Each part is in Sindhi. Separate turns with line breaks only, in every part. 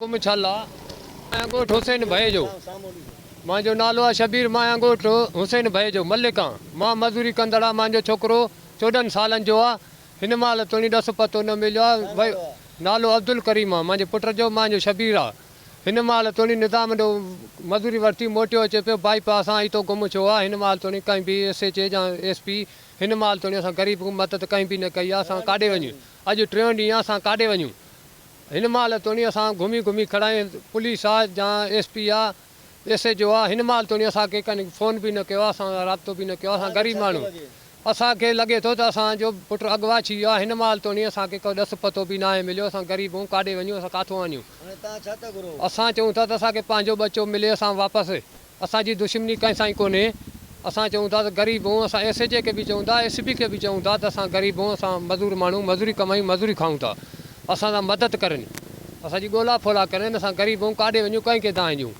گم ڇل آ ۽ ڳوٺ حسين ڀئي جو. مانجو نالو آ شبير مان آهيان ڳوٺ حسين ڀئي جو ملڪ آن مان مزوري ڪندڙ آ مانجو ڇوڪرو 14 سالن جو آ هن مهل توڻي ڏس پتو نه مليو آ ويو نالو عبدالڪريم آ مانجي پٽ جو مانجو شبير آ هن مهل توڻي نظام ڏو مزوري ورتي موٽيو اچي پيو بائي پاس آن اتو گم ڇو آ هن مهل توڻي ڪنهن به ايس ايچ اي يا ايس پي هن مهل توڻي اسان غريب مدد ڪنهن به نه ڪئي آ اسان ڪاڏي وڃون اڄ ٽيون ڏينهن آ اسان ڪاڏي وڃون. هن مهل توڻي اسان گهمي گهمي کڙا آهيون پوليس آ يا ايس پي آ ايس ايچ او آ هن مهل توڻي اسان کي ڪنهن فون به نه ڪيو آ اسان سان رابطو به نه ڪيو آ اسان غريب ماڻهو اسان کي لڳي ٿو ته اسان جو پٽ اغوا ٿي ويو آ هن مهل توڻي اسان کي ڪو ڏس پتو به ناهي مليو اسان غريب آهيون ڪاڏي وڃون اسان ڪاٿو آڻيون اسان چئون ٿا ته اسان کي پنهنجو ٻچو ملي اسان واپس اسان جي دشمني ڪنهن سان ئي ڪونهي. اسان چئون ٿا ته غريب هون، اسان ايس ايچ اي کي به چئون ٿا، ايس پي کي به چئون ٿا ته اسان غريب هون، اسان مزور ماڻهو مزوري ڪمايون مزوري کائون ٿا، اسان سان مدد ڪرين، اسان جي ڳولا ڦولا ڪرين، اسان غريب هون، ڪاڏي وڃون، ڪنهن کي دانهن ڏيون.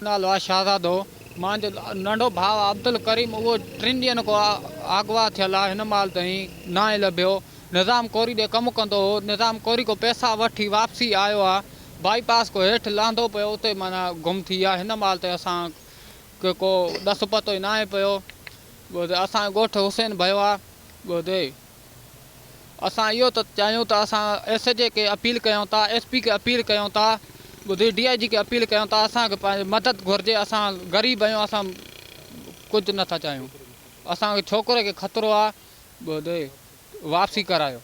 نالو آ شهزادو، مانجو ننڍو ڀاء آ عبدالڪريم اهو ٽن ڏينهن کان اغوا ٿيل آ هن مهل تائين ناهي لڀيو، نظام ڪوري ڏي ڪم ڪندو هو، نظام ڪوري کان پئسا وٺي واپسي آيو آ، بائي پاس کان هيٺ لهندو پيو اتي معنيٰ گم ٿي ويا، هن مهل تائين اسان کي ڪو ڏس پتو ئي ناهي پيو، اسان جو ڳوٺ حسين ڀيو آ، اسان اهو ٿا چاهيون ته اسان ايس ايچ اي کي اپيل ڪيون ٿا، ايس پي کي اپيل ڪيون ٿا، ڊي I جي کي اپيل ڪيون ٿا اسان کي پنهنجي مدد گهرجي، اسان غريب آهيون اسان ڪجهه نٿا چاهيون، اسان کي ڇوڪري کي خطرو آ. واپسي ڪرايو.